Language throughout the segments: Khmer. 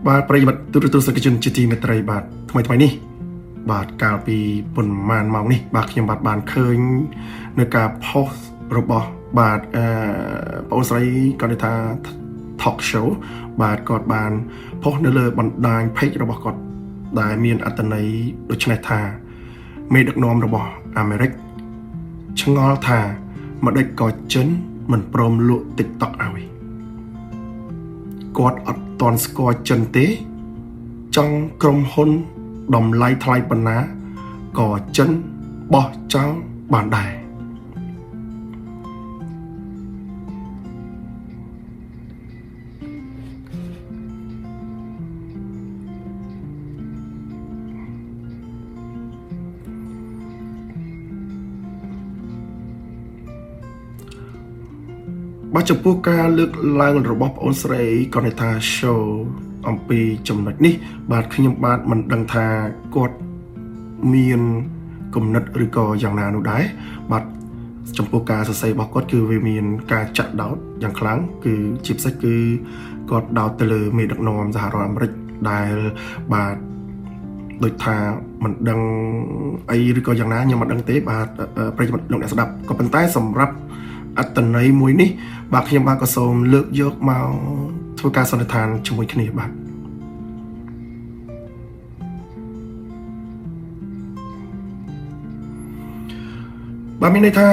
បាទប្រិយមិត្តទូរទស្សនិកជនជាទីមេត្រីបាទថ្មីថ្មីនេះបាទកាលពីប៉ុន្មានម៉ោងនេះបាទខ្ញុំបាទបានឃើញនៅការ post របស់បាទអឺបងស្រីគាត់និយាយថា talk show បាទគាត់បាន post នៅលើបណ្ដាញ page របស់គាត់ដែលមានអត្ថន័យដូចនេះថាមេដឹកនាំរបស់អាមេរិកឆ្ងល់ថាម្ដេចក៏ចិនមិនព្រមលក់ TikTok ឲ្យគាត់អត់ទាន់ស្គាល់ចិនទេ ចង់ក្រុមហ៊ុនតម្លៃថ្លៃប៉ុណ្ណាក៏ចិនបោះចោលបានដែរបាទចំពោះការលើកឡើងរបស់ប្អូនស្រីគាត់និយាយថា show អំពីចំណុចនេះ បាទខ្ញុំបាទមិនដឹងថាគាត់មានគំនិតឬក៏យ៉ាងណានោះដែរបាទចំពោះការសរសេររបស់គាត់គឺវាមានការចាក់ដោតយ៉ាងខ្លាំងគឺជាពិសេសគឺគាត់ដោតទៅលើមេដឹកនាំសហរដ្ឋអាមេរិកដែលបាទដូចថាមិនដឹងអីឬក៏យ៉ាងណាខ្ញុំមិនដឹងទេបាទប្រិយមិត្តលោកអ្នកស្ដាប់ក៏ប៉ុន្តែសម្រាប់អត្តន័យមួយនេះបាទខ្ញុំបាទក៏សូមលើកយកមកធ្វើការសន្និដ្ឋានជាមួយគ្នាបាទបាទមានន័យថា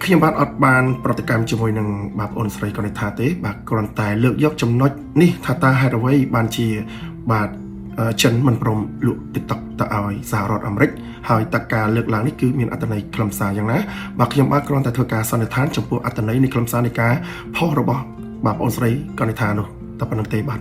ខ្ញុំបាទអត់បានប្រតិកម្មជាមួយនឹងបាទប្អូនស្រីកនិដ្ឋាទេបាទគ្រាន់តែលើកយកចំណុចនេះថាតើហេតុអ្វីបានជាបាទចិនមិនព្រមលក់ TikTok ទៅឲ្យសហរដ្ឋអាមេរិកហើយតើការលើកឡើងនេះគឺមានអត្ថន័យខ្លឹមសារយ៉ាងណាបាទខ្ញុំបាទគ្រាន់តែធ្វើការសន្និដ្ឋានចំពោះអត្ថន័យនៃខ្លឹមសារនៃការផុសរបស់បាទប្អូនស្រីកនិដ្ឋានោះតែប៉ុណ្្នឹងទេបាទ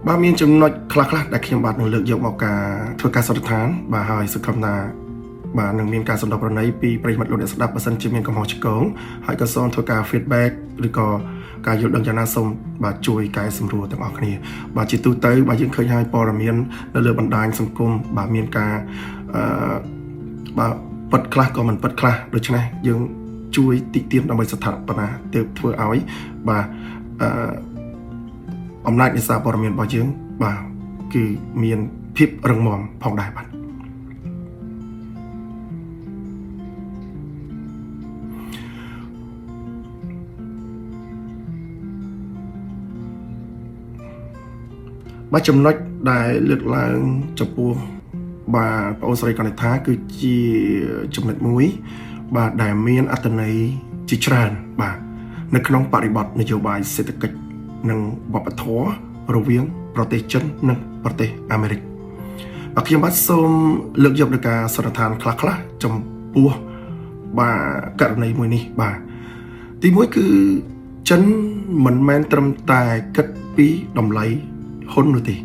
បាទមានចំណុចខ្លះៗដែលខ្ញុំបាទនឹងលើកយកមកការធ្វើការសន្និដ្ឋានបាទហើយសង្ឃឹមថាបាទនឹងមានការសន្តោសប្រណីពីប្រិយមិត្តលោកអ្នកស្ដាប់បើសិនជាមានកំហុសឆ្គងហើយក៏សូមធ្វើការ feedback ឬក៏ការយល់ដឹងយ៉ាងណាសូមបាទជួយកែសម្រួលទាំងអស់គ្នាបាទជាទូទៅបាទយើងឃើញហើយព័ត៌មាននៅលើបណ្ដាញសង្គមបាទមានការអឺបាទពិតខ្លះក៏មិនពិតខ្លះដូច្នេះយើងជួយតិចទៀនដើម្បីស្ថាបនាទើបធ្វើឲ្យបាទអឺអំណាចនៃសារព័ត៌មានរបស់យើងបាទគឺមានភាពរឹងមាំផងដែរបាទបាទចំណុចដែលលើកឡើងចំពោះបាទបងអូនស្រីកនិដ្ឋាគឺជាចំណុចមួយ បាទដែលមានអត្ថន័យជាច្រើនបាទនៅក្នុងបរិបទនយោបាយសេដ្ឋកិច្ចនិងវប្បធម៌រវាងប្រទេសចិននិងប្រទេសអាមេរិកបាទខ្ញុំបាទសូមលើកយកនូវការសន្និដ្ឋានខ្លះៗចំពោះបាទករណីមួយនេះបាទទីមួយគឺចិនមិនមែនត្រឹមតែគិតពីតម្លៃហ៊ុននោះទេ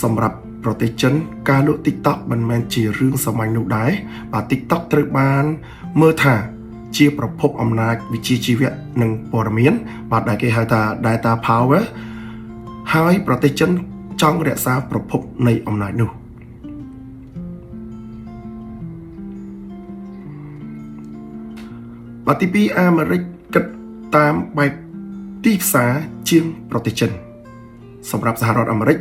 សម្រាប់ប្រទេសចិនការលក់ TikTok មិនមែនជារឿងសាមញ្ញនោះដែរបាទ TikTok ត្រូវបានមើលថាជាប្រភពអំណាចវិជ្ជាជីវៈនិងព័ត៌មានបាទដែលគេហៅថា data power ហើយប្រទេសចិនចង់រក្សាប្រភពនៃអំណាចនោះបាទទី2អាមេរិកគិតតាមបែបទីផ្សារជាងប្រទេសចិនសម្រាប់សហរដ្ឋអាមេរិក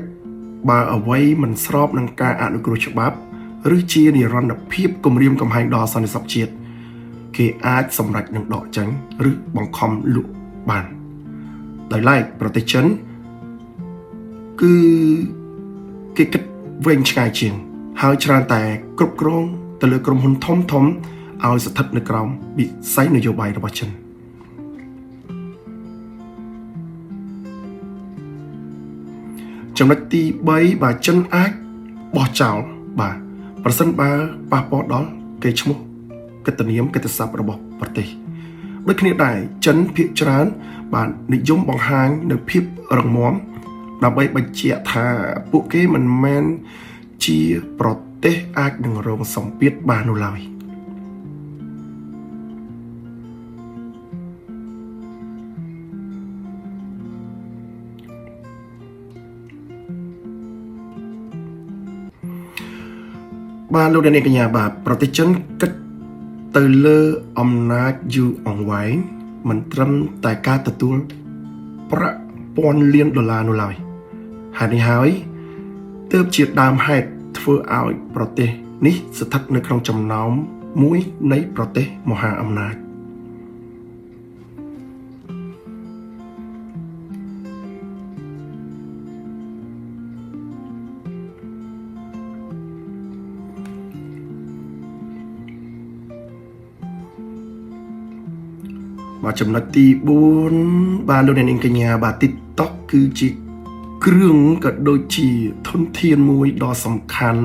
បើអ្វីមិនស្របនឹងការអនុគ្រោះច្បាប់ឬជានិរន្តរភាពគំរាមកំហែងដល់សន្តិសុខជាតិគេអាចសម្រេចនឹងដកចេញឬបង្ខំលក់បានដោយឡែកប្រទេសចិនគឺគេគិតវែងឆ្ងាយជាងហើយច្រើនតែគ្រប់គ្រងទៅលើក្រុមហ៊ុនធំធំឲ្យស្ថិតនៅក្រោមវិស័យនយោបាយរបស់ចិនចំណុចទី3បាទចិនអាចបោះចោលបាទប្រសិនបើប៉ះពាល់ដល់កេរ្តិ៍ឈ្មោះកិត្តិនាមកិត្តិស័ព្ទរបស់ប្រទេសដូចគ្នាដែរចិនភាគច្រើនបាទនិយមបង្ហាញនៅភាពរឹងមាំដើម្បីបញ្ជាក់ថាពួកគេមិនមែនជាប្រទេសអាចនឹងរងសម្ពាធបាននោះឡើយ បាទលោកអ្នកនាងកញ្ញាបាទប្រទេសចិនគិតទៅលើអំណាចយូរអង្វែងមិនត្រឹមតែការទទួលប្រាក់ពាន់លានដុល្លារនោះឡើយហេតុនេះហើយទើបជាដើមហេតុធ្វើឲ្យប្រទេសនេះស្ថិតនៅក្នុងចំណោមមួយនៃប្រទេសមហាអំណាច បាទចំណុចទី4បាទលោកអ្នកនាងកញ្ញាបាទ TikTok គឺជាគ្រឿងក៏ដូចជាធនធានមួយដ៏សំខាន់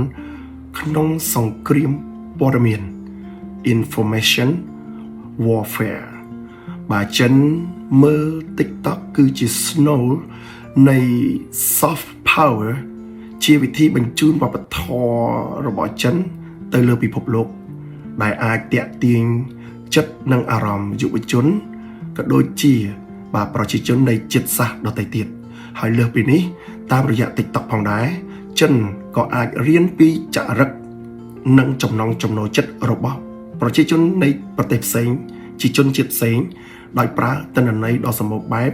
ក្នុងសង្គ្រាមព័ត៌មាន Information Warfare បាទចិនមើល TikTok គឺជា snow នៃ soft power ជាវិធីបញ្ជូនវប្បធម៌របស់ចិន ទៅលើពិភពលោក ដែលអាចតាក់ទាញចិត្តនិងអារម្មណ៍យុវជនក៏ដូចជា បាទប្រជាជននៃជាតិសាសន៍ដទៃទៀតហើយលើសពីនេះ តាមរយៈ TikTok ផងដែរចិនក៏អាចរៀនពីចរិតនិងចំណង់ចំណូលចិត្តរបស់ប្រជាជននៃប្រទេសផ្សេង ជាជនជាតិផ្សេង ដោយប្រើទិន្នន័យដ៏សម្បូរបែប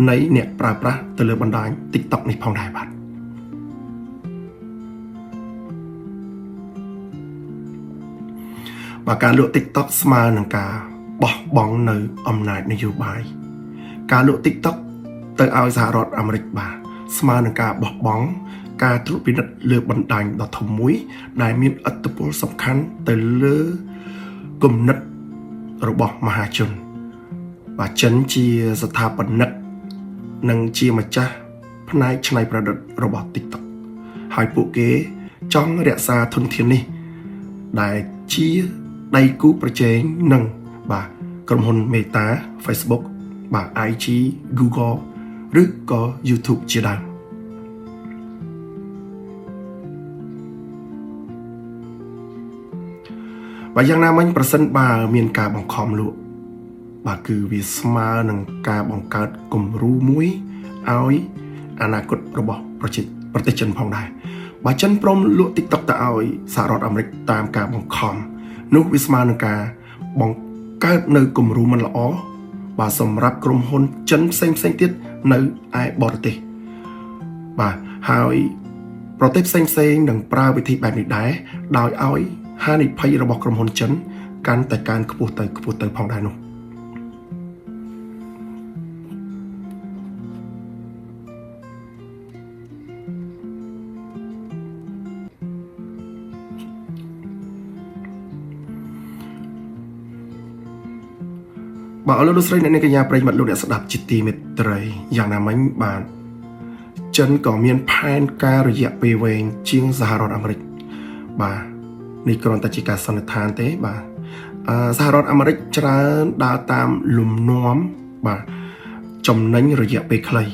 នៃអ្នកប្រើប្រាស់ទៅលើបណ្ដាញ TikTok នេះផងដែរបាទ បាទការលក់ TikTok ស្មើនឹងការបោះបង់នៅអំណាចនយោបាយការលក់ TikTok ទៅឲ្យសហរដ្ឋអាមេរិកបាទស្មើនឹងការបោះបង់ការត្រួតពិនិត្យលើបណ្ដាញដ៏ធំមួយ ដែលមានឥទ្ធិពលសំខាន់ទៅលើគំនិតរបស់មហាជន បាទចិនជាស្ថាបនិកនិងជាម្ចាស់ផ្នែកច្នៃប្រឌិតរបស់ TikTok ហើយពួកគេចង់រក្សាធនធាននេះ ដែលជាដៃគូប្រជែងនឹងបាទក្រុមហ៊ុន Meta Facebook បាទ IG Google ឬក៏ YouTube ជាដើមបាទយ៉ាងណាមិញប្រសិនបើមានការបង្ខំលក់បាទគឺវាស្មើនឹងការបង្កើតគំរូមួយឲ្យអនាគតរបស់ប្រជាប្រទេសចិនផងដែរបើចិនព្រមលក់ TikTok ទៅឲ្យសហរដ្ឋអាមេរិកតាមការបង្ខំនោះវាស្មើនឹងការបង្កើតនៅគំរូមិនល្អបាទសម្រាប់ក្រុមហ៊ុនចិនផ្សេងផ្សេងៗទៀតនៅឯបរទេសបាទហើយប្រទេសផ្សេងផ្សេងៗនឹងប្រើវិធីបែបនេះដែរដោយឲ្យហានិភ័យរបស់ក្រុមហ៊ុនចិនកាន់តែកើនខ្ពស់ទៅខ្ពស់ទៅផងដែរនោះ បាទអរលោកលោកស្រីអ្នកនាងកញ្ញាប្រិយមិត្តលោកអ្នកស្ដាប់ជាទីមេត្រីយ៉ាងណាមិញបាទចិនក៏មានផែនការរយៈពេលវែងជាងសហរដ្ឋអាមេរិកបាទនេះគ្រាន់តែជាការសន្និដ្ឋានទេបាទអឺសហរដ្ឋអាមេរិកច្រើនដើរតាមលំនាំបាទចំណេញរយៈពេលខ្លី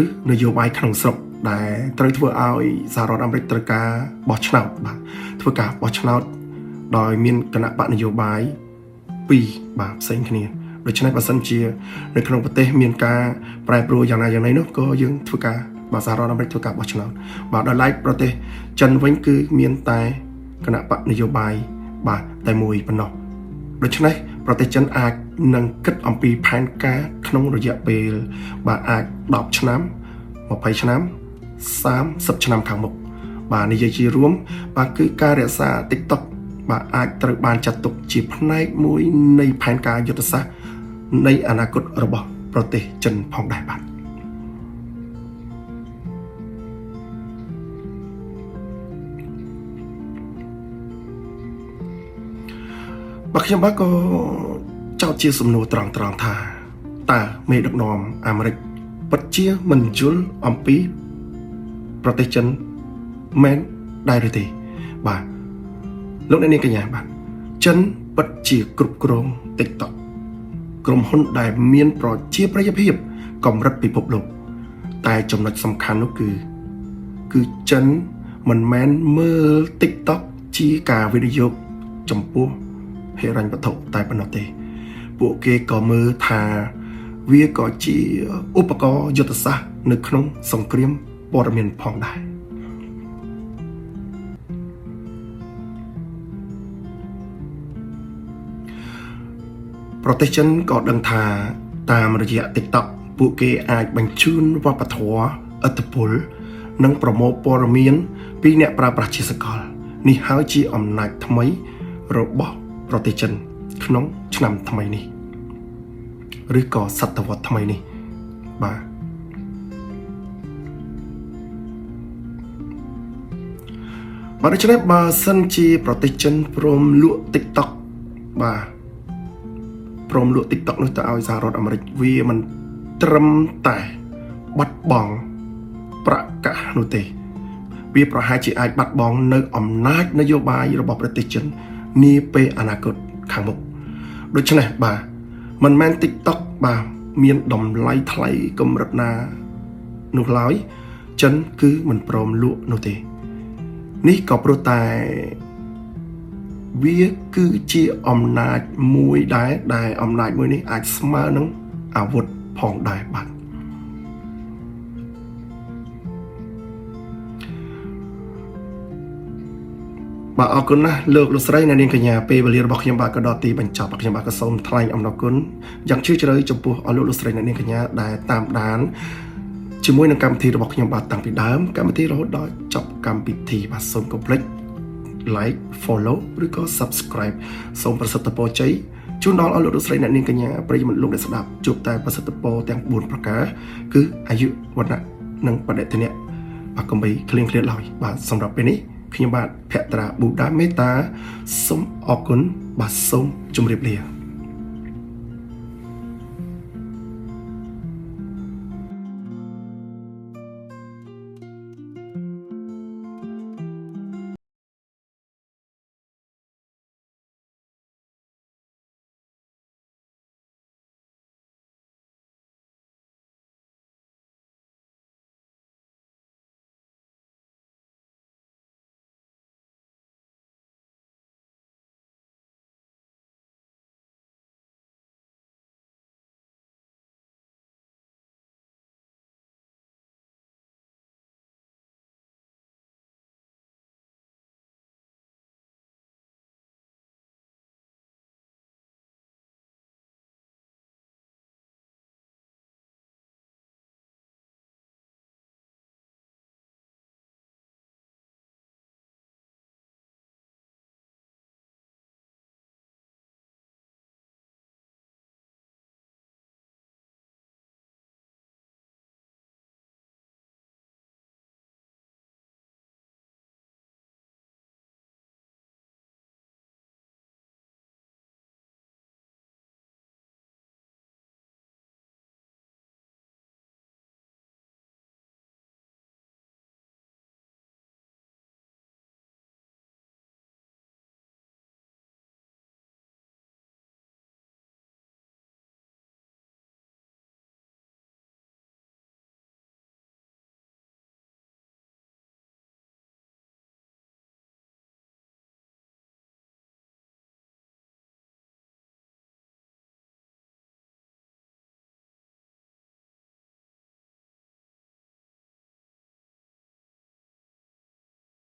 ឬនយោបាយក្នុងស្រុកដែលត្រូវធ្វើឲ្យសហរដ្ឋអាមេរិកត្រូវការបោះឆ្នោតបាទធ្វើការបោះឆ្នោតដោយមានគណៈបកនយោបាយ ពីរបាទផ្សេងគ្នាដូច្នេះបើសិនជានៅក្នុងប្រទេសមានការប្រែប្រួលយ៉ាងណាយ៉ាងណីនោះក៏យើងធ្វើការបាទសហរដ្ឋអាមេរិកធ្វើការបោះឆ្នោតបាទដោយឡែកប្រទេសចិនវិញគឺមានតែគណៈបកនយោបាយបាទតែមួយប៉ុណ្ណោះដូច្នេះប្រទេសចិនអាចនឹងគិតអំពីផែនការក្នុងរយៈពេលបាទអាច10ឆ្នាំ20ឆ្នាំ30ឆ្នាំខាងមុខបាទនិយាយជារួមបាទគឺការរក្សា TikTok បាទអាចត្រូវបានចាត់ទុកជាផ្នែកមួយនៃផែនការយុទ្ធសាស្ត្រនៃអនាគតរបស់ប្រទេសចិនផងដែរបាទបាទខ្ញុំបាទក៏ចោទជាសំណួរត្រង់ៗថាតើមេដឹកនាំអាមេរិកពិតជាមិនយល់អំពីប្រទេសចិនមែនដែរឬទេបាទលោកអ្នកនាងកញ្ញាបាទចិនពិតជាគ្រប់គ្រង TikTok ក្រុមហ៊ុនដែលមានប្រជាប្រិយភាពកម្រិតពិភពលោក តែចំណុចសំខាន់នោះគឺ គឺចិនមិនមែនមើល TikTok ជាការវិនិយោគចំពោះហិរញ្ញវត្ថុតែប៉ុណ្ណោះទេ ពួកគេក៏មើលថាវាក៏ជាឧបករណ៍យុទ្ធសាស្ត្រនៅក្នុងសង្គ្រាមព័ត៌មានផងដែរ ប្រទេសចិនក៏ដឹងថាតាមរយៈ TikTok ពួកគេអាចបញ្ជូនវប្បធម៌ឥទ្ធិពល និងប្រមូលព័ត៌មាន ពីអ្នកប្រើប្រាស់ជាសកល នេះហើយជាអំណាចថ្មីរបស់ប្រទេសចិន ក្នុងឆ្នាំថ្មីនេះ ឬក៏សតវត្សថ្មីនេះបាទបាទដូច្នេះបើសិនជាប្រទេសចិនព្រមលក់ TikTok បាទព្រមលក់ TikTok នោះទៅឲ្យសហរដ្ឋអាមេរិកវាមិនត្រឹមតែបាត់បង់ប្រាក់កាសនោះទេ វាប្រហែលជាអាចបាត់បង់នៅអំណាចនយោបាយរបស់ប្រទេសចិននាពេលអនាគតខាងមុខដូច្នេះបាទមិនមែន TikTok បាទមានតម្លៃថ្លៃកម្រិតណានោះឡើយចិនគឺមិនព្រមលក់នោះទេ នេះក៏ព្រោះតែវាគឺជាអំណាចមួយដែរដែលអំណាចមួយនេះអាចស្មើនឹងអាវុធផងដែរបាទបាទអរគុណណាស់លោកលោកស្រីអ្នកនាងកញ្ញាពេលវេលារបស់ខ្ញុំបាទក៏ដល់ទីបញ្ចប់ខ្ញុំបាទក៏សូមថ្លែងអំណរគុណយ៉ាងជ្រាលជ្រៅចំពោះអស់លោកលោកស្រីអ្នកនាងកញ្ញាដែលតាមដានជាមួយនឹងកម្មវិធីរបស់ខ្ញុំបាទតាំងពីដើមកម្មវិធីរហូតដល់ចប់កម្មវិធីបាទសូមកុំភ្លេច like follow ឬក៏ subscribe សូមប្រសិទ្ធពរជ័យជូនដល់អស់លោកលោកស្រីអ្នកនាងកញ្ញាប្រិយមិត្តលោកអ្នកស្ដាប់ជួបតែប្រសិទ្ធពរទាំង4ប្រការគឺអាយុវណ្ណៈនិងបដិធនៈបាទកុំបីឃ្លៀងឃ្លាតឡើយបាទសម្រាប់ពេលនេះខ្ញុំបាទភក្ត្រាប៊ូដាមេតាសូមអរគុណបាទសូមជម្រាបលា។